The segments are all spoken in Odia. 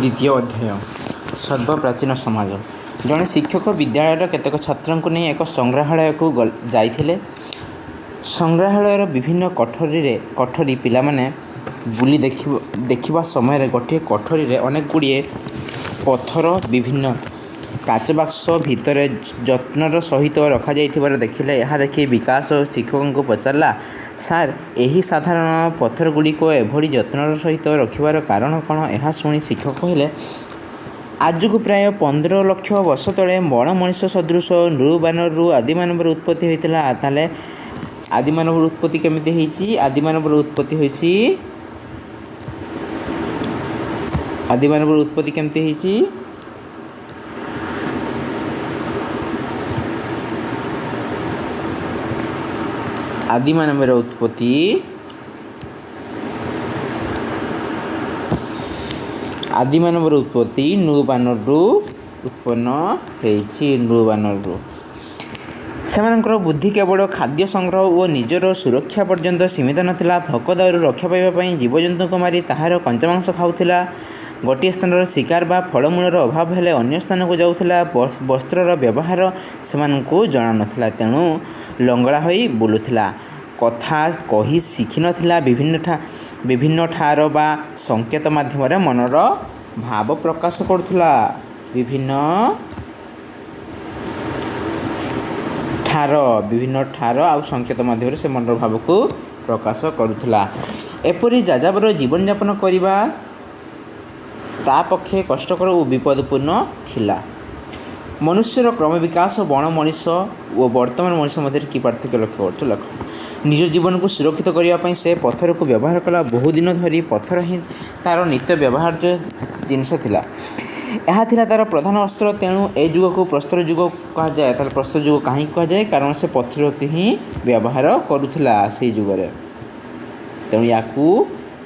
ଦ୍ୱିତୀୟ ଅଧ୍ୟାୟ, ସର୍ବପ୍ରାଚୀନ ସମାଜ। ଜଣେ ଶିକ୍ଷକ ବିଦ୍ୟାଳୟର କେତେକ ଛାତ୍ରଙ୍କୁ ନେଇ ଏକ ସଂଗ୍ରହାଳୟକୁ ଯାଇଥିଲେ। ସଂଗ୍ରହାଳୟର ବିଭିନ୍ନ କୋଠରୀ ପିଲାମାନେ ବୁଲି ଦେଖିବା ସମୟରେ ଗୋଟିଏ କୋଠରୀରେ ଅନେକ ଗୁଡ଼ିଏ ପଥର ବିଭିନ୍ନ କାଚ ବାକ୍ସ ଭିତରେ ଯତ୍ନର ସହିତ ରଖାଯାଇଥିବାର ଦେଖିଲେ। ଏହା ଦେଖି ବିକାଶ ଶିକ୍ଷକଙ୍କୁ ପଚାରିଲା, "ସାର୍, ଏହି ସାଧାରଣ ପଥରଗୁଡ଼ିକୁ ଏଭଳି ଯତ୍ନର ସହିତ ରଖିବାର କାରଣ କ'ଣ?" ଏହା ଶୁଣି ଶିକ୍ଷକ କହିଲେ, "ଆଜକୁ ପ୍ରାୟ 15 ଲକ୍ଷ ବର୍ଷ ତଳେ ବଣ ମଣିଷ ସଦୃଶ ନୃବାନରରୁ ଆଦିମାନବର ଉତ୍ପତ୍ତି ହୋଇଥିଲା।" ତାହେଲେ ଆଦିମାନବର ଉତ୍ପତ୍ତି କେମିତି ହେଇଛି? ଆଦିମାନବର ଉତ୍ପତ୍ତି ହୋଇଛି, ଆଦିମାନବର ଉତ୍ପତ୍ତି କେମିତି ହେଇଛି? ଆଦିମାନବର ଉତ୍ପତ୍ତି, ଆଦିମାନବର ଉତ୍ପତ୍ତି ନୃବାନରରୁ ଉତ୍ପନ୍ନ ହେଇଛି, ନୃବାନରରୁ। ସେମାନଙ୍କର ବୁଦ୍ଧି କେବଳ ଖାଦ୍ୟ ସଂଗ୍ରହ ଓ ନିଜର ସୁରକ୍ଷା ପର୍ଯ୍ୟନ୍ତ ସୀମିତ ନଥିଲା। ଭୋକ ଦାଉରୁ ରକ୍ଷା ପାଇବା ପାଇଁ ଜୀବଜନ୍ତୁଙ୍କୁ ମାରି ତାହାର କଞ୍ଚା ମାଂସ ଖାଉଥିଲା। ଗୋଟିଏ ସ୍ଥାନରେ ଶିକାର ବା ଫଳମୂଳର ଅଭାବ ହେଲେ ଅନ୍ୟ ସ୍ଥାନକୁ ଯାଉଥିଲା। ବସ୍ତ୍ରର ବ୍ୟବହାର ସେମାନଙ୍କୁ ଜଣାନଥିଲା, ତେଣୁ ଲଙ୍ଗଳା ହୋଇ ବୁଲୁଥିଲା। କଥା କହି ଶିଖିନଥିଲା। ବିଭିନ୍ନ ଠାର ବା ସଂକେତ ମାଧ୍ୟମରେ ମନର ଭାବ ପ୍ରକାଶ କରୁଥିଲା। ବିଭିନ୍ନ ଠାର ଆଉ ସଂକେତ ମାଧ୍ୟମରେ ସେ ମନର ଭାବକୁ ପ୍ରକାଶ କରୁଥିଲା। ଏପରି ଯାଯାବର ଜୀବନଯାପନ କରିବା ତା ପକ୍ଷେ କଷ୍ଟକର ଓ ବିପଦପୂର୍ଣ୍ଣ ଥିଲା। ମନୁଷ୍ୟର କ୍ରମବିକାଶ। ବଣ ମଣିଷ ଓ ବର୍ତ୍ତମାନ ମଣିଷ ମଧ୍ୟରେ କି ପାର୍ଥକ୍ୟ ଲକ୍ଷ୍ୟ କରୁଛ, ଲେଖ। ନିଜ ଜୀବନକୁ ସୁରକ୍ଷିତ କରିବା ପାଇଁ ସେ ପଥରକୁ ବ୍ୟବହାର କଲା। ବହୁଦିନ ଧରି ପଥର ହିଁ ତା'ର ନିତ୍ୟ ବ୍ୟବହାର୍ଯ୍ୟ ଜିନିଷ ଥିଲା। ଏହା ଥିଲା ତା'ର ପ୍ରଧାନ ଅସ୍ତ୍ର। ତେଣୁ ଏ ଯୁଗକୁ ପ୍ରସ୍ତର ଯୁଗ କୁହାଯାଏ। ତାହେଲେ ପ୍ରସ୍ତର ଯୁଗ କାହିଁକି କୁହାଯାଏ? କାରଣ ସେ ପଥରକୁ ହିଁ ବ୍ୟବହାର କରୁଥିଲା ସେଇ ଯୁଗରେ। ତେଣୁ ୟାକୁ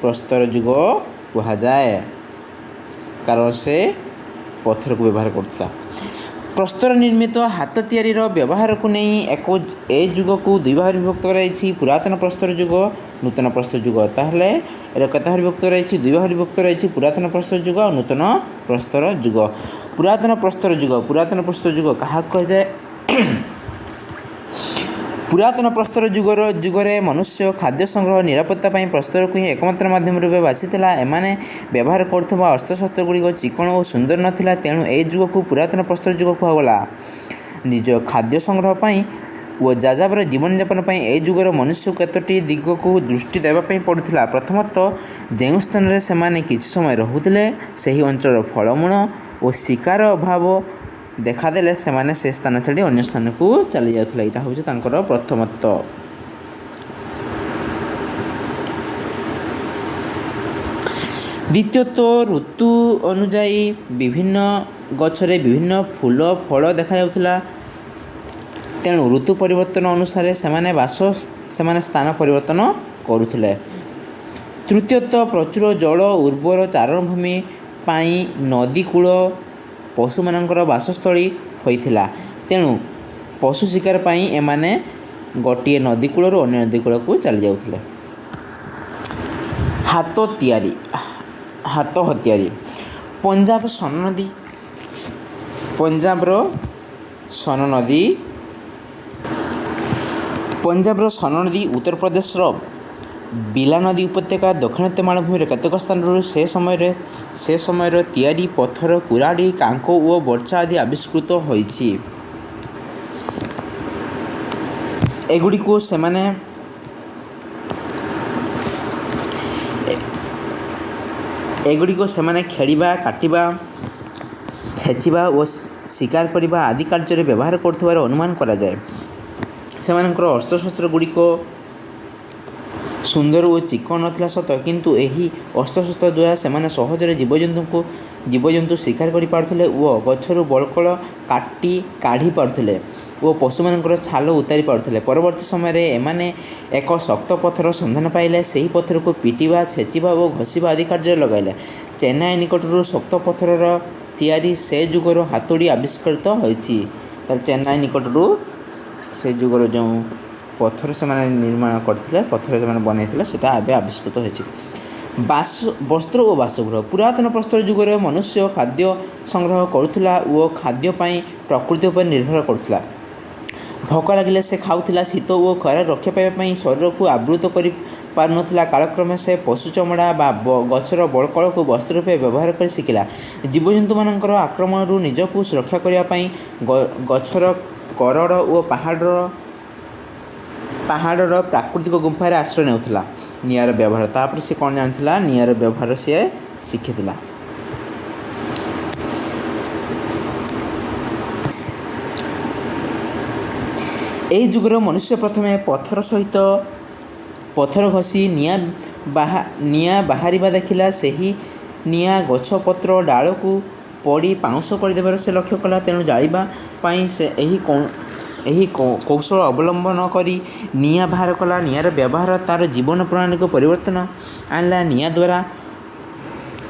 ପ୍ରସ୍ତର ଯୁଗ କୁହାଯାଏ, କାରଣ ସେ ପଥରକୁ ବ୍ୟବହାର କରୁଥିଲା। ପ୍ରସ୍ତର ନିର୍ମିତ ହାତ ତିଆରିର ବ୍ୟବହାରକୁ ନେଇ ଏ ଯୁଗକୁ ଦୁଇ ଭାଗରେ ବିଭକ୍ତ କରାଯାଇଛି, ପୁରାତନ ପ୍ରସ୍ତର ଯୁଗ, ନୂତନ ପ୍ରସ୍ତର ଯୁଗ। ତାହେଲେ ଏଟା କେତେ ଭାଗରେ ବିଭକ୍ତ କରାଯାଇଛି? ଦୁଇ ଭାଗରେ ବିଭକ୍ତ କରାଯାଇଛି, ପୁରାତନ ପ୍ରସ୍ତର ଯୁଗ ଆଉ ନୂତନ ପ୍ରସ୍ତର ଯୁଗ। ପୁରାତନ ପ୍ରସ୍ତର ଯୁଗ। ପୁରାତନ ପ୍ରସ୍ତର ଯୁଗ କାହାକୁ କୁହାଯାଏ? ପୁରାତନ ପ୍ରସ୍ତର ଯୁଗରେ ମନୁଷ୍ୟ ଖାଦ୍ୟ ସଂଗ୍ରହ, ନିରାପତ୍ତା ପାଇଁ ପ୍ରସ୍ତରକୁ ହିଁ ଏକମାତ୍ର ମାଧ୍ୟମ ରୂପେ ବାଛିଥିଲା। ଏମାନେ ବ୍ୟବହାର କରୁଥିବା ଅସ୍ତ୍ରଶସ୍ତ୍ର ଗୁଡ଼ିକ ଚିକ୍କଣ ଓ ସୁନ୍ଦର ନଥିଲା। ତେଣୁ ଏହି ଯୁଗକୁ ପୁରାତନ ପ୍ରସ୍ତର ଯୁଗ କୁହାଗଲା। ନିଜ ଖାଦ୍ୟ ସଂଗ୍ରହ ପାଇଁ ଓ ଯାଯାବର ଜୀବନଯାପନ ପାଇଁ ଏହି ଯୁଗର ମନୁଷ୍ୟକୁ କେତୋଟି ଦିଗକୁ ଦୃଷ୍ଟି ଦେବା ପାଇଁ ପଡ଼ୁଥିଲା। ପ୍ରଥମତଃ, ଯେଉଁ ସ୍ଥାନରେ ସେମାନେ କିଛି ସମୟ ରହୁଥିଲେ, ସେହି ଅଞ୍ଚଳର ଫଳମୂଳ ଓ ଶିକାର ଅଭାବ ଦେଖାଦେଲେ ସେମାନେ ସେ ସ୍ଥାନ ଛାଡ଼ି ଅନ୍ୟ ସ୍ଥାନକୁ ଚାଲି ଯାଉଥିଲେ। ଏଇଟା ହେଉଛି ତାଙ୍କର ପ୍ରଥମତ୍ୱ। ଦ୍ୱିତୀୟତଃ, ଋତୁ ଅନୁଯାୟୀ ବିଭିନ୍ନ ଗଛରେ ବିଭିନ୍ନ ଫୁଲ ଫଳ ଦେଖାଯାଉଥିଲା। ତେଣୁ ଋତୁ ପରିବର୍ତ୍ତନ ଅନୁସାରେ ସେମାନେ ସ୍ଥାନ ପରିବର୍ତ୍ତନ କରୁଥିଲେ। ତୃତୀୟତଃ, ପ୍ରଚୁର ଜଳ, ଉର୍ବର ଚାରଣଭୂମି ପାଇଁ ନଦୀ କୂଳ ପଶୁମାନଙ୍କର ବାସସ୍ଥଳୀ ହୋଇଥିଲା। ତେଣୁ ପଶୁ ଶିକାର ପାଇଁ ଏମାନେ ଗୋଟିଏ ନଦୀ କୂଳରୁ ଅନ୍ୟ ନଦୀ କୂଳକୁ ଚାଲି ଯାଉଥିଲେ। ହାତ ତିଆରି, ହାତ ହତିଆରି। ପଞ୍ଜାବ ସୋନ ନଦୀ, ପଞ୍ଜାବର ସୋନ ନଦୀ, ପଞ୍ଜାବର ସୋନ ନଦୀ, ଉତ୍ତରପ୍ରଦେଶର ବିଲା ନଦୀ ଉପତ୍ୟକା, ଦକ୍ଷିଣାତ୍ୟ ମାଳଭୂମିର କେତେକ ସ୍ଥାନରୁ ସେ ସମୟର ତିଆରି ପଥର କୁରାଢ଼ୀ, କାଙ୍କ ଓ ବର୍ଚ୍ଛା ଆଦି ଆବିଷ୍କୃତ ହୋଇଛି। ଏଗୁଡ଼ିକୁ ସେମାନେ ଖେଳିବା, କାଟିବା, ଛେଚିବା ଓ ଶିକାର କରିବା ଆଦି କାର୍ଯ୍ୟରେ ବ୍ୟବହାର କରୁଥିବାର ଅନୁମାନ କରାଯାଏ। ସେମାନଙ୍କର ଅସ୍ତ୍ରଶସ୍ତ୍ର ଗୁଡ଼ିକ ସୁନ୍ଦର ଓ ଚିକ୍କଣ ନଥିଲା ସତ, କିନ୍ତୁ ଏହି ଅସ୍ତ୍ରଶସ୍ତ୍ର ଦ୍ୱାରା ସେମାନେ ସହଜରେ ଜୀବଜନ୍ତୁ ଶିକାର କରିପାରୁଥିଲେ ଓ ଗଛରୁ ବଳ୍କଳ କାଟି କାଢ଼ି ପାରୁଥିଲେ ଓ ପଶୁମାନଙ୍କର ଛାଲ ଉତାରି ପାରୁଥିଲେ। ପରବର୍ତ୍ତୀ ସମୟରେ ଏମାନେ ଏକ ଶକ୍ତ ପଥର ସନ୍ଧାନ ପାଇଲେ। ସେହି ପଥରକୁ ପିଟିବା, ଛେଚିବା ଓ ଘଷିବା ଆଦି କାର୍ଯ୍ୟରେ ଲଗାଇଲେ। ଚେନ୍ନାଇ ନିକଟରୁ ଶକ୍ତ ପଥରର ତିଆରି ସେ ଯୁଗର ହାତୁଡ଼ି ଆବିଷ୍କୃତ ହୋଇଛି। ତାହେଲେ ଚେନ୍ନାଇ ନିକଟରୁ ସେ ଯୁଗର ଯେଉଁ ପଥର ସେମାନେ ନିର୍ମାଣ କରିଥିଲେ, ପଥର ସେମାନେ ବନେଇଥିଲେ, ସେଇଟା ଏବେ ଆବିଷ୍କୃତ ହୋଇଛି। ବାସ, ବସ୍ତ୍ର ଓ ବାସଗୃହ। ପୁରାତନ ପ୍ରସ୍ତର ଯୁଗରେ ମନୁଷ୍ୟ ଖାଦ୍ୟ ସଂଗ୍ରହ କରୁଥିଲା ଓ ଖାଦ୍ୟ ପାଇଁ ପ୍ରକୃତି ଉପରେ ନିର୍ଭର କରୁଥିଲା। ଭୋକ ଲାଗିଲେ ସେ ଖାଉଥିଲା। ଶୀତ ଓ ଖରାରୁ ରକ୍ଷା ପାଇବା ପାଇଁ ଶରୀରକୁ ଆବୃତ କରି ପାରୁନଥିଲା। କାଳକ୍ରମେ ସେ ପଶୁ ଚମଡ଼ା ବା ଗଛର ବଳକଳକୁ ବସ୍ତ୍ର ରୂପେ ବ୍ୟବହାର କରି ଶିଖିଲା। ଜୀବଜନ୍ତୁମାନଙ୍କର ଆକ୍ରମଣରୁ ନିଜକୁ ସୁରକ୍ଷା କରିବା ପାଇଁ ଗଛର କରଡ଼ ଓ ପାହାଡ଼ର ପ୍ରାକୃତିକ ଗୁମ୍ଫାରେ ଆଶ୍ରୟ ନେଉଥିଲା। ନିଆଁର ବ୍ୟବହାର, ତାପରେ ସେ କ'ଣ ଜାଣିଥିଲା? ନିଆଁର ବ୍ୟବହାର ସିଏ ଶିଖିଥିଲା। ଏହି ଯୁଗର ମନୁଷ୍ୟ ପ୍ରଥମେ ପଥର ସହିତ ପଥର ଘଷି ନିଆଁ ବାହାରିବା ଦେଖିଲା। ସେହି ନିଆଁ ଗଛ ପତ୍ର ଡାଳକୁ ପୋଡ଼ି ପାଉଁଶ କରିଦେବାର ସେ ଲକ୍ଷ୍ୟ କଲା। ତେଣୁ ଜାଳିବା ପାଇଁ ସେ ଏହି କୌଶଳ ଅବଲମ୍ବନ କରି ନିଆଁ ବାହାର କଲା। ନିଆଁର ବ୍ୟବହାର ତା'ର ଜୀବନ ପ୍ରଣାଳୀକୁ ପରିବର୍ତ୍ତନ ଆଣିଲା। ନିଆଁ ଦ୍ୱାରା,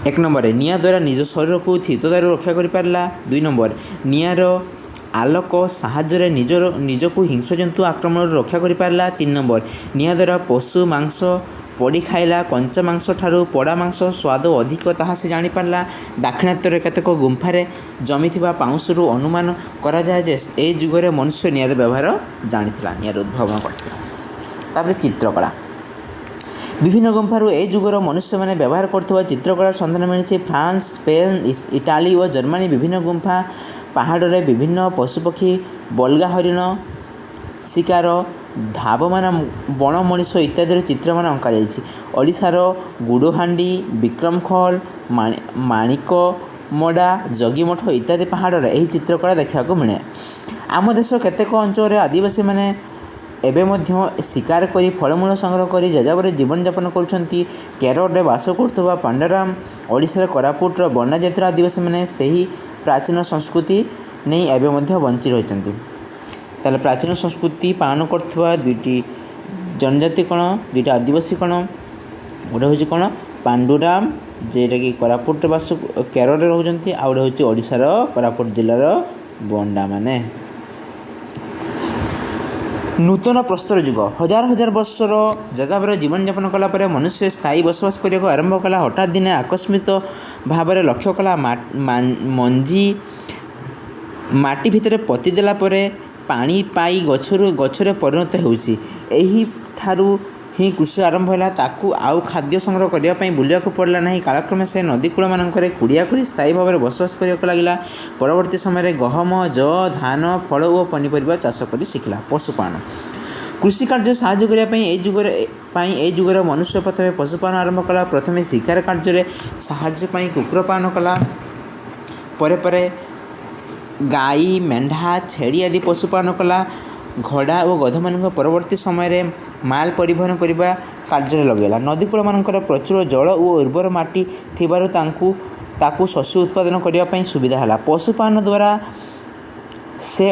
1 ନମ୍ବରରେ, ନିଆଁ ଦ୍ୱାରା ନିଜ ଶରୀରକୁ ଶୀତଦାଉରୁ ରକ୍ଷା କରିପାରିଲା। 2 ନମ୍ବର, ନିଆଁର ଆଲୋକ ସାହାଯ୍ୟରେ ନିଜର ନିଜକୁ ହିଂସ୍ରଜନ୍ତୁ ଆକ୍ରମଣରୁ ରକ୍ଷା କରିପାରିଲା। 3 ନମ୍ବର, ନିଆଁ ଦ୍ୱାରା ପଶୁ ମାଂସ ପୋଡ଼ି ଖାଇଲା। କଞ୍ଚା ମାଂସ ଠାରୁ ପୋଡ଼ା ମାଂସ ସ୍ୱାଦ ଅଧିକ, ତାହା ସେ ଜାଣିପାରିଲା। ଦାକ୍ଷିଣାତ୍ୟରେ କେତେକ ଗୁମ୍ଫାରେ ଜମିଥିବା ପାଉଁଶରୁ ଅନୁମାନ କରାଯାଏ ଯେ ଏହି ଯୁଗରେ ମନୁଷ୍ୟ ନିଆଁର ବ୍ୟବହାର ଜାଣିଥିଲା, ନିଆଁର ଉଦ୍ଭାବନ କରିଥିଲା। ତାପରେ ଚିତ୍ରକଳା। ବିଭିନ୍ନ ଗୁମ୍ଫାରୁ ଏହି ଯୁଗର ମନୁଷ୍ୟମାନେ ବ୍ୟବହାର କରୁଥିବା ଚିତ୍ରକଳାର ସନ୍ଧାନ ମିଳିଛି। ଫ୍ରାନ୍ସ, ସ୍ପେନ୍, ଇଟାଲୀ ଓ ଜର୍ମାନୀ ବିଭିନ୍ନ ଗୁମ୍ଫା ପାହାଡ଼ରେ ବିଭିନ୍ନ ପଶୁପକ୍ଷୀ, ବଲଗା ହରିଣ ଶିକାର, ଧାବମାନ ବଣ ମଣିଷ ଇତ୍ୟାଦିର ଚିତ୍ରମାନ ଅଙ୍କାଯାଇଛି। ଓଡ଼ିଶାର ଗୁଡ଼ହାଣ୍ଡି, ବିକ୍ରମଖୋଲ, ମାଣିକମଡ଼ା, ଯୋଗୀମଠ ଇତ୍ୟାଦି ପାହାଡ଼ରେ ଏହି ଚିତ୍ରକଳା ଦେଖିବାକୁ ମିଳେ। ଆମ ଦେଶ କେତେକ ଅଞ୍ଚଳରେ ଆଦିବାସୀମାନେ ଏବେ ମଧ୍ୟ ଶିକାର କରି, ଫଳମୂଳ ସଂଗ୍ରହ କରି ଯାଯାବର ଜୀବନଯାପନ କରୁଛନ୍ତି। କେରଳରେ ବାସ କରୁଥିବା ପାଣ୍ଡାରାମ, ଓଡ଼ିଶାର କୋରାପୁଟର ବଣ୍ଡା ଜାତିର ଆଦିବାସୀମାନେ ସେହି ପ୍ରାଚୀନ ସଂସ୍କୃତି ନେଇ ଏବେ ମଧ୍ୟ ବଞ୍ଚି ରହିଛନ୍ତି। ତାହେଲେ ପ୍ରାଚୀନ ସଂସ୍କୃତି ପାଳନ କରୁଥିବା ଦୁଇଟି ଜନଜାତି କ'ଣ? ଦୁଇଟା ଆଦିବାସୀ କ'ଣ? ଗୋଟେ ହେଉଛି କ'ଣ? ପାଣ୍ଡୁରାମ, ଯେଉଁଟାକି କୋରାପୁଟରେ ବାସ, କେରଳରେ ରହୁଛନ୍ତି, ଆଉ ଗୋଟେ ହେଉଛି ଓଡ଼ିଶାର କୋରାପୁଟ ଜିଲ୍ଲାର ବଣ୍ଡାମାନେ। ନୂତନ ପ୍ରସ୍ତର ଯୁଗ। ହଜାର ହଜାର ବର୍ଷର ଯାଯାବର ଜୀବନଯାପନ କଲା ପରେ ମନୁଷ୍ୟ ସ୍ଥାୟୀ ବସବାସ କରିବାକୁ ଆରମ୍ଭ କଲା। ହଠାତ୍ ଦିନେ ଆକସ୍ମିକ ଭାବରେ ଲକ୍ଷ୍ୟ କଲା, ମଞ୍ଜି ମାଟି ଭିତରେ ପୋତି ଦେଲା ପରେ ପାଣି ପାଇ ଗଛରୁ ଗଛରେ ପରିଣତ ହେଉଛି। ଏହିଠାରୁ ହିଁ କୃଷି ଆରମ୍ଭ ହେଲା। ତାକୁ ଆଉ ଖାଦ୍ୟ ସଂଗ୍ରହ କରିବା ପାଇଁ ବୁଲିବାକୁ ପଡ଼ିଲା ନାହିଁ। କାଳକ୍ରମେ ସେ ନଦୀ କୂଳମାନଙ୍କରେ କୁଡ଼ିଆ କରି ସ୍ଥାୟୀ ଭାବରେ ବସବାସ କରିବାକୁ ଲାଗିଲା। ପରବର୍ତ୍ତୀ ସମୟରେ ଗହମ, ଯଅ, ଧାନ, ଫଳ ଓ ପନିପରିବା ଚାଷ କରି ଶିଖିଲା। ପଶୁପାଳନ। କୃଷି କାର୍ଯ୍ୟ ସାହାଯ୍ୟ କରିବା ପାଇଁ ଏଇ ଯୁଗରେ ପାଇଁ ଏଇ ଯୁଗର ମନୁଷ୍ୟ ପ୍ରଥମେ ପଶୁପାଳନ ଆରମ୍ଭ କଲା। ପ୍ରଥମେ ଶିକାର କାର୍ଯ୍ୟରେ ସାହାଯ୍ୟ ପାଇଁ କୁକୁର ପାଳନ କଲା। ପରେ ପରେ ଗାଈ, ମେଣ୍ଢା, ଛେଳି ଆଦି ପଶୁପାଳନ କଲା। ଘୋଡ଼ା ଓ ଗଧମାନଙ୍କୁ ପରବର୍ତ୍ତୀ ସମୟରେ ମାଲ ପରିବହନ କରିବା କାର୍ଯ୍ୟରେ ଲଗାଇଲା। ନଦୀ କୂଳମାନଙ୍କର ପ୍ରଚୁର ଜଳ ଓ ଉର୍ବର ମାଟି ଥିବାରୁ ତାଙ୍କୁ ତାକୁ ଶସ୍ୟ ଉତ୍ପାଦନ କରିବା ପାଇଁ ସୁବିଧା ହେଲା। ପଶୁପାଳନ ଦ୍ୱାରା ସେ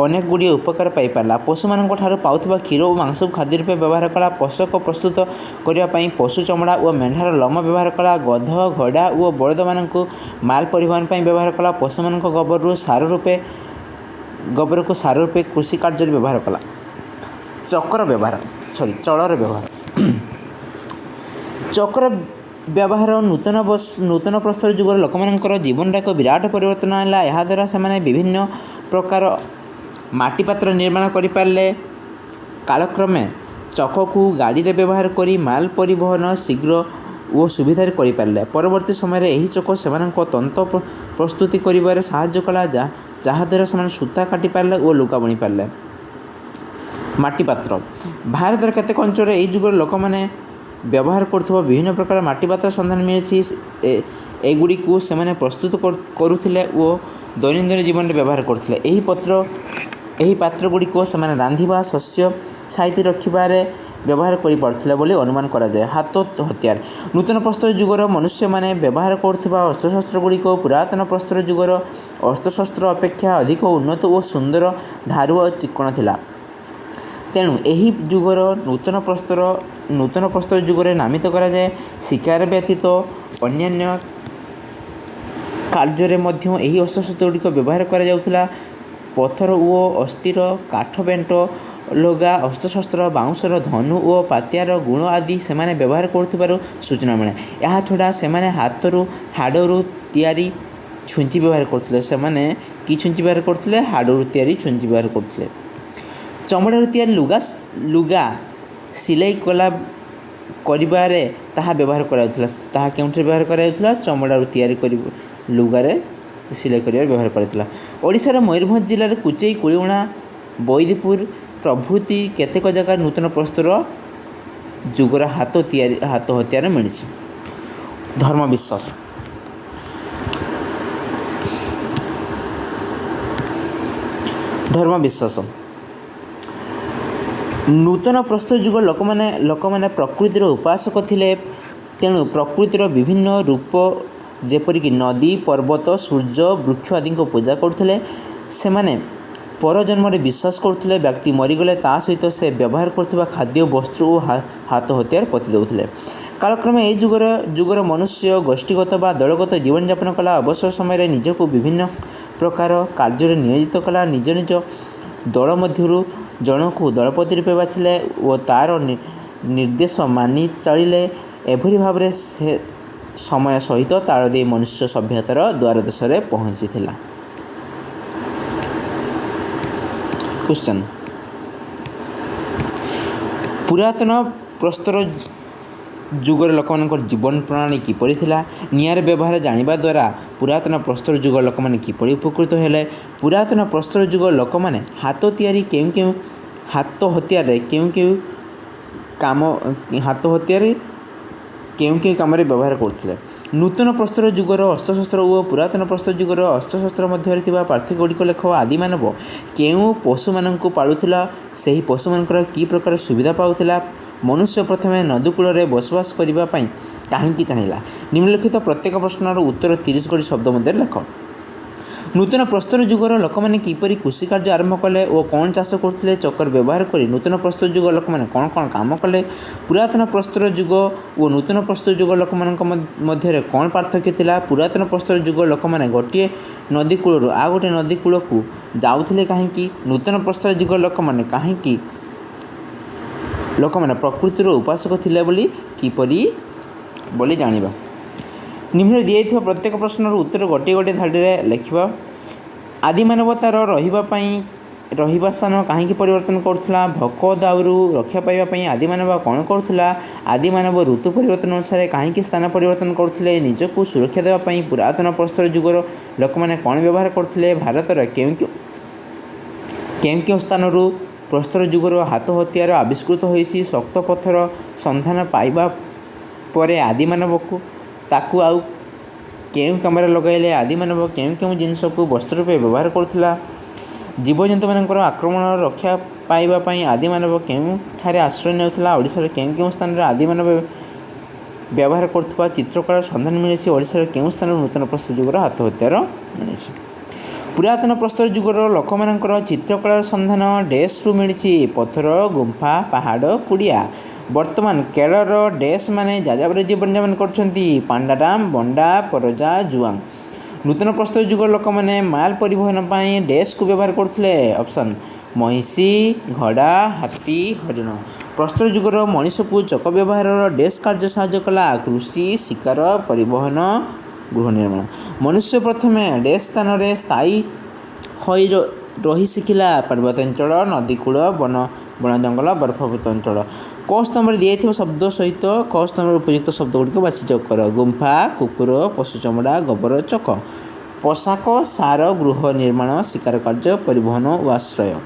ଅନେକ ଗୁଡ଼ିଏ ଉପକାର ପାଇପାରିଲା। ପଶୁମାନଙ୍କ ଠାରୁ ପାଉଥିବା କ୍ଷୀର ଓ ମାଂସକୁ ଖାଦ୍ୟ ରୂପେ ବ୍ୟବହାର କଲା। ପୋଷାକ ପ୍ରସ୍ତୁତ କରିବା ପାଇଁ ପଶୁ ଚମଡ଼ା ଓ ମେଣ୍ଢାର ଲୋମ ବ୍ୟବହାର କଲା। ଗଧ, ଘୋଡ଼ା ଓ ବଳଦମାନଙ୍କୁ ମାଲ ପରିବହନ ପାଇଁ ବ୍ୟବହାର କଲା। ପଶୁମାନଙ୍କ ଗୋବରରୁ ସାର ରୂପେ ଗୋବରକୁ ସାର ରୂପେ କୃଷି କାର୍ଯ୍ୟରେ ବ୍ୟବହାର କଲା। ଚକର ବ୍ୟବହାର, ସରି, ଚଳର ବ୍ୟବହାର। ଚକର ବ୍ୟବହାର ନୂତନ ପ୍ରସ୍ତର ଯୁଗର ଲୋକମାନଙ୍କର ଜୀବନରେ ଏକ ବିରାଟ ପରିବର୍ତ୍ତନ ଆଣିଲା। ଏହାଦ୍ୱାରା ସେମାନେ ବିଭିନ୍ନ ପ୍ରକାର ମାଟି ପାତ୍ର ନିର୍ମାଣ କରିପାରିଲେ। କାଳକ୍ରମେ ଚକକୁ ଗାଡ଼ିରେ ବ୍ୟବହାର କରି ମାଲ ପରିବହନ ଶୀଘ୍ର ଓ ସୁବିଧାରେ କରିପାରିଲେ। ପରବର୍ତ୍ତୀ ସମୟରେ ଏହି ଚକ ସେମାନଙ୍କ ତନ୍ତ ପ୍ରସ୍ତୁତି କରିବାରେ ସାହାଯ୍ୟ କଲା, ଯାହାଦ୍ୱାରା ସେମାନେ ସୂତା କାଟି ପାରିଲେ ଓ ଲୁଗା ବୁଣି ପାରିଲେ। ମାଟି ପାତ୍ର। ଭାରତର କେତେକ ଅଞ୍ଚଳରେ ଏହି ଯୁଗର ଲୋକମାନେ ବ୍ୟବହାର କରୁଥିବା ବିଭିନ୍ନ ପ୍ରକାର ମାଟି ପାତ୍ର ସନ୍ଧାନ ମିଳିଛି। ଏଗୁଡ଼ିକୁ ସେମାନେ ପ୍ରସ୍ତୁତ କରୁଥିଲେ ଓ ଦୈନନ୍ଦିନ ଜୀବନରେ ବ୍ୟବହାର କରୁଥିଲେ। ଏହି ପାତ୍ର ଗୁଡ଼ିକୁ ସେମାନେ ରାନ୍ଧିବା, ଶସ୍ୟ ସାଇତି ରଖିବାରେ ବ୍ୟବହାର କରିପାରୁଥିଲେ ବୋଲି ଅନୁମାନ କରାଯାଏ। ହାତ ହତିଆର। ନୂତନ ପ୍ରସ୍ତର ଯୁଗର ମନୁଷ୍ୟମାନେ ବ୍ୟବହାର କରୁଥିବା ଅସ୍ତ୍ରଶସ୍ତ୍ର ଗୁଡ଼ିକ ପୁରାତନ ପ୍ରସ୍ତର ଯୁଗର ଅସ୍ତ୍ରଶସ୍ତ୍ର ଅପେକ୍ଷା ଅଧିକ ଉନ୍ନତ ଓ ସୁନ୍ଦର, ଧାରୁଆ ଓ ଚିକ୍କଣ ଥିଲା। ତେଣୁ ଏହି ଯୁଗର ନୂତନ ପ୍ରସ୍ତର ଯୁଗରେ ନାମିତ କରାଯାଏ। ଶିକାର ବ୍ୟତୀତ ଅନ୍ୟାନ୍ୟ କାର୍ଯ୍ୟରେ ମଧ୍ୟ ଏହି ଅସ୍ତ୍ରଶସ୍ତ୍ର ଗୁଡ଼ିକ ବ୍ୟବହାର କରାଯାଉଥିଲା। ପଥର ଓ ଅସ୍ଥିର କାଠ ବେଣ୍ଟ ଲଗା ଅସ୍ତ୍ରଶସ୍ତ୍ର, ବାଉଁଶର ଧନୁ ଓ ପାତିଆର ଗୁଣ ଆଦି ସେମାନେ ବ୍ୟବହାର କରୁଥିବାର ସୂଚନା ମିଳେ। ଏହାଛଡ଼ା ସେମାନେ ହାତରୁ ହାଡ଼ରୁ ତିଆରି ଛୁଞ୍ଚି ବ୍ୟବହାର କରୁଥିଲେ। ସେମାନେ କି ଛୁଞ୍ଚି ବ୍ୟବହାର କରୁଥିଲେ? ହାଡ଼ରୁ ତିଆରି ଛୁଞ୍ଚି ବ୍ୟବହାର କରୁଥିଲେ। ଚମଡ଼ାରୁ ତିଆରି ଲୁଗା ସିଲେଇ କଲା କରିବାରେ ତାହା ବ୍ୟବହାର କରାଯାଉଥିଲା। ତାହା କେଉଁଠାରେ ବ୍ୟବହାର କରାଯାଉଥିଲା? ଚମଡ଼ାରୁ ତିଆରି କରି ଲୁଗାରେ ସିଲେଇ କରିବାରେ ବ୍ୟବହାର କରାଯାଉଥିଲା। ଓଡ଼ିଶାର ମୟୂରଭଞ୍ଜ ଜିଲ୍ଲାରେ କୁଚେଇ, କୁଳିଅଣା, ବୈଦପୁର ପ୍ରଭୃତି କେତେକ ଜାଗାରେ ନୂତନ ପ୍ରସ୍ତର ଯୁଗର ହାତ ତିଆରି ହାତ ହତିଆର ମିଳିଛି। ଧର୍ମ ବିଶ୍ୱାସ। ଧର୍ମ ବିଶ୍ୱାସ। ନୂତନ ପ୍ରସ୍ତର ଯୁଗ ଲୋକମାନେ ପ୍ରକୃତିର ଉପାସକ ଥିଲେ। ତେଣୁ ପ୍ରକୃତିର ବିଭିନ୍ନ ରୂପ ଯେପରିକି ନଦୀ, ପର୍ବତ, ସୂର୍ଯ୍ୟ, ବୃକ୍ଷ ଆଦିଙ୍କ ପୂଜା କରୁଥିଲେ। ସେମାନେ ପରଜନ୍ମରେ ବିଶ୍ୱାସ କରୁଥିଲେ। ବ୍ୟକ୍ତି ମରିଗଲେ ତା ସହିତ ସେ ବ୍ୟବହାର କରୁଥିବା ଖାଦ୍ୟ, ବସ୍ତ୍ର ଓ ହାତ ହତିଆର ପୋତି ଦେଉଥିଲେ। କାଳକ୍ରମେ ଏହି ଯୁଗର ମନୁଷ୍ୟ ଗୋଷ୍ଠୀଗତ ବା ଦଳଗତ ଜୀବନଯାପନ କଲା। ଅବସର ସମୟରେ ନିଜକୁ ବିଭିନ୍ନ ପ୍ରକାର କାର୍ଯ୍ୟରେ ନିୟୋଜିତ କଲା। ନିଜ ନିଜ ଦଳ ମଧ୍ୟରୁ ଜଣକୁ ଦଳପତି ରୂପେ ବାଛିଲେ ଓ ତା'ର ନିର୍ଦ୍ଦେଶ ମାନି ଚଳିଲେ। ଏଭଳି ଭାବରେ ସେ ସମୟ ସହିତ ତାଳ ଦେଇ ମନୁଷ୍ୟ ସଭ୍ୟତାର ଦ୍ୱାର ଦେଶରେ ପହଞ୍ଚିଥିଲା। କ୍ୱେଶ୍ଚନ୍, ପୁରାତନ ପ୍ରସ୍ତର ଯୁଗର ଲୋକମାନଙ୍କର ଜୀବନ ପ୍ରଣାଳୀ କିପରି ଥିଲା? ନିଆଁର ବ୍ୟବହାର ଜାଣିବା ଦ୍ୱାରା ପୁରାତନ ପ୍ରସ୍ତର ଯୁଗ ଲୋକମାନେ କିପରି ଉପକୃତ ହେଲେ? ପୁରାତନ ପ୍ରସ୍ତର ଯୁଗ ଲୋକମାନେ ହାତ ତିଆରି କେଉଁ କେଉଁ ହାତ ହତିଆରରେ କେଉଁ କେଉଁ କାମ ହାତ ହତିଆରେ କେଉଁ କେଉଁ କାମରେ ବ୍ୟବହାର କରୁଥିଲେ? ନୂତନ ପ୍ରସ୍ତର ଯୁଗର ଅସ୍ତ୍ରଶସ୍ତ୍ର ଓ ପୁରାତନ ପ୍ରସ୍ତର ଯୁଗର ଅସ୍ତ୍ରଶସ୍ତ୍ର ମଧ୍ୟରେ ଥିବା ପାର୍ଥକ୍ୟ ଗୁଡ଼ିକ ଲେଖ। ଆଦିମାନବ କେଉଁ ପଶୁମାନଙ୍କୁ ପାଳୁଥିଲା? ସେହି ପଶୁମାନଙ୍କର କି ପ୍ରକାର ସୁବିଧା ପାଉଥିଲା? ମନୁଷ୍ୟ ପ୍ରଥମେ ନଦୀ କୂଳରେ ବସବାସ କରିବା ପାଇଁ କାହିଁକି ଚାହିଁଲା? ନିମ୍ନଲିଖିତ ପ୍ରତ୍ୟେକ ପ୍ରଶ୍ନର ଉତ୍ତର 30 ଗୋଟି ଶବ୍ଦ ମଧ୍ୟରେ ଲେଖ। ନୂତନ ପ୍ରସ୍ତର ଯୁଗର ଲୋକମାନେ କିପରି କୃଷି କାର୍ଯ୍ୟ ଆରମ୍ଭ କଲେ ଓ କ'ଣ ଚାଷ କରୁଥିଲେ? ଚକର ବ୍ୟବହାର କରି ନୂତନ ପ୍ରସ୍ତର ଯୁଗ ଲୋକମାନେ କ'ଣ କ'ଣ କାମ କଲେ? ପୁରାତନ ପ୍ରସ୍ତର ଯୁଗ ଓ ନୂତନ ପ୍ରସ୍ତର ଯୁଗ ଲୋକମାନଙ୍କ ମଧ୍ୟରେ କ'ଣ ପାର୍ଥକ୍ୟ ଥିଲା? ପୁରାତନ ପ୍ରସ୍ତର ଯୁଗ ଲୋକମାନେ ଗୋଟିଏ ନଦୀ କୂଳରୁ ଆଉ ଗୋଟିଏ ନଦୀ କୂଳକୁ ଯାଉଥିଲେ କାହିଁକି? ନୂତନ ପ୍ରସ୍ତର ଯୁଗ ଲୋକମାନେ କାହିଁକି ଲୋକମାନେ ପ୍ରକୃତିର ଉପାସକ ଥିଲେ ବୋଲି କିପରି ବୋଲି ଜାଣିବା। ନିମ୍ନରେ ଦିଆଯାଇଥିବା ପ୍ରତ୍ୟେକ ପ୍ରଶ୍ନର ଉତ୍ତର ଗୋଟିଏ ଗୋଟିଏ ଧାଡ଼ିରେ ଲେଖିବା। ଆଦିମାନବ ତା'ର ରହିବା ସ୍ଥାନ କାହିଁକି ପରିବର୍ତ୍ତନ କରୁଥିଲା? ଭୋକ ଦାଉରୁ ରକ୍ଷା ପାଇବା ପାଇଁ ଆଦିମାନବ କ'ଣ କରୁଥିଲା? ଆଦିମାନବ ଋତୁ ପରିବର୍ତ୍ତନ ଅନୁସାରେ କାହିଁକି ସ୍ଥାନ ପରିବର୍ତ୍ତନ କରୁଥିଲେ? ନିଜକୁ ସୁରକ୍ଷା ଦେବା ପାଇଁ ପୁରାତନ ପ୍ରସ୍ତର ଯୁଗର ଲୋକମାନେ କ'ଣ ବ୍ୟବହାର କରୁଥିଲେ? ଭାରତର କେଉଁ କେଉଁ ସ୍ଥାନରୁ ପ୍ରସ୍ତର ଯୁଗର ହାତ ହତିଆର ଆବିଷ୍କୃତ ହୋଇଛି? ଶକ୍ତ ପଥର ସନ୍ଧାନ ପାଇବା ପରେ ଆଦିମାନବକୁ ତାକୁ ଆଉ କେଉଁ କାମରେ ଲଗାଇଲେ? ଆଦିମାନବ କେଉଁ କେଉଁ ଜିନିଷକୁ ବସ୍ତ୍ର ରୂପେ ବ୍ୟବହାର କରୁଥିଲା? ଜୀବଜନ୍ତୁମାନଙ୍କର ଆକ୍ରମଣର ରକ୍ଷା ପାଇବା ପାଇଁ ଆଦିମାନବ କେଉଁଠାରେ ଆଶ୍ରୟ ନେଉଥିଲା? ଓଡ଼ିଶାର କେଉଁ କେଉଁ ସ୍ଥାନରେ ଆଦିମାନବ ବ୍ୟବହାର କରୁଥିବା ଚିତ୍ରକଳାର ସନ୍ଧାନ ମିଳିଛି? ଓଡ଼ିଶାର କେଉଁ ସ୍ଥାନରୁ ନୂତନ ପ୍ରସ୍ତର ଯୁଗର ହାତ ହତିଆର ମିଳିଛି? ପୁରାତନ ପ୍ରସ୍ତର ଯୁଗର ଲୋକମାନଙ୍କର ଚିତ୍ରକଳାର ସନ୍ଧାନ ଡେସ୍ରୁ ମିଳିଛି। ପଥର, ଗୁମ୍ଫା, ପାହାଡ଼, କୁଡ଼ିଆ। ବର୍ତ୍ତମାନ କେରଳର ଡେସ୍ ମାନେ ଯାଯାବର ଜୀବନଯାପନ କରୁଛନ୍ତି। ପାଣ୍ଡାରାମ, ବଣ୍ଡା, ପରଜା, ଜୁଆଙ୍ଗ। ନୂତନ ପ୍ରସ୍ତର ଯୁଗର ଲୋକମାନେ ମାଲ ପରିବହନ ପାଇଁ ଡେସ୍କୁ ବ୍ୟବହାର କରୁଥିଲେ। ଅପସନ୍ ମହିଷୀ, ଘୋଡ଼ା, ହାତୀ, ହରିଣ। ପ୍ରସ୍ତର ଯୁଗର ମଣିଷକୁ ଚକ ବ୍ୟବହାରର ଡେସ୍ କାର୍ଯ୍ୟ ସାହାଯ୍ୟ କଲା। କୃଷି, ଶିକାର, ପରିବହନ, ଗୃହ ନିର୍ମାଣ। ମନୁଷ୍ୟ ପ୍ରଥମେ ଡେସ୍ ସ୍ଥାନରେ ସ୍ଥାୟୀ ହୋଇ ରହି ଶିଖିଲା। ପାର୍ବତ୍ୟାଞ୍ଚଳ, ନଦୀକୂଳ, ବନ ବଣ ଜଙ୍ଗଲ, ବରଫାବୃତ ଅଞ୍ଚଳ। କ ସ୍ତମ୍ଭରେ ଦିଆଯାଇଥିବା ଶବ୍ଦ ସହିତ ଖ ସ୍ତମ୍ଭରେ ଉପଯୁକ୍ତ ଶବ୍ଦ ଗୁଡ଼ିକ ବାଛି ଯୋଗ କର। ଗୁମ୍ଫା, କୁକୁର, ପଶୁ ଚମଡ଼ା, ଗୋବର, ଚକ। ପୋଷାକ, ସାର, ଗୃହ ନିର୍ମାଣ, ଶିକାର କାର୍ଯ୍ୟ, ପରିବହନ ଓ ଆଶ୍ରୟ।